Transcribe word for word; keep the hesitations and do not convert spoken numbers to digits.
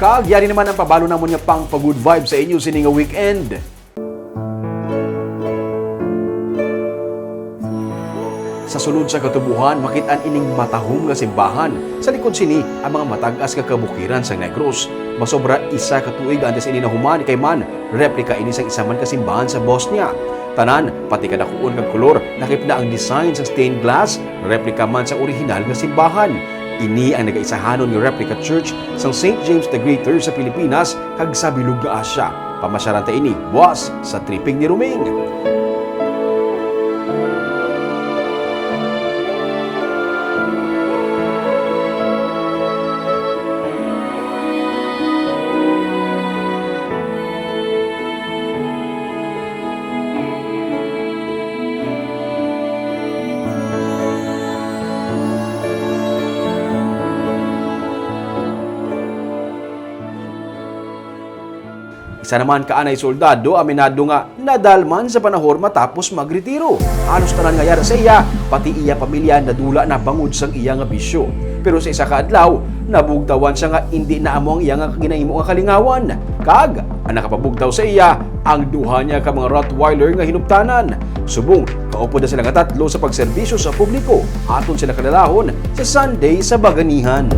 Kag yari naman ang pabalo namon nga pang pa-good vibe sa inyo sini nga weekend. Sa sulod sa katubuhan, makit-an ining matahom nga simbahan. Sa likod sini, ang mga matag-as nga kabukiran sang Negros. Masobra isa ka tuig antes ini nahuman, kay man, replika ini sang isa man ka simbahan sa Bosnia. Tanan, pati kadakuon kag kolor, lakip na ang design sang stained glass, replika man sa orihinal nga simbahan. Ini ang nagaisahanon nga replica church sang Saint James the Greater sa Pilipinas kag sa bilog nga Asia. Pamasyaran ta ini buas sa tripping ni Roming. Isa naman ka anay soldado aminado nga nadalman sa panahor matapos magretiro. Halos tanan nga yara sa iya, pati iya pamilya nadula na bangod sang iya nga bisyo. Pero sa isa ka adlaw, nabugtawan siya nga indi na amo ang iya nga ginahimo nga kalingawan. Kag ang nakapabugtaw sa iya, ang duha niya ka mga Rottweiler nga hinuptanan. Subong, kaupod na sila nga tatlo sa pagserbisyo sa publiko, aton sila kalalahon sa Sunday sa Baganihan.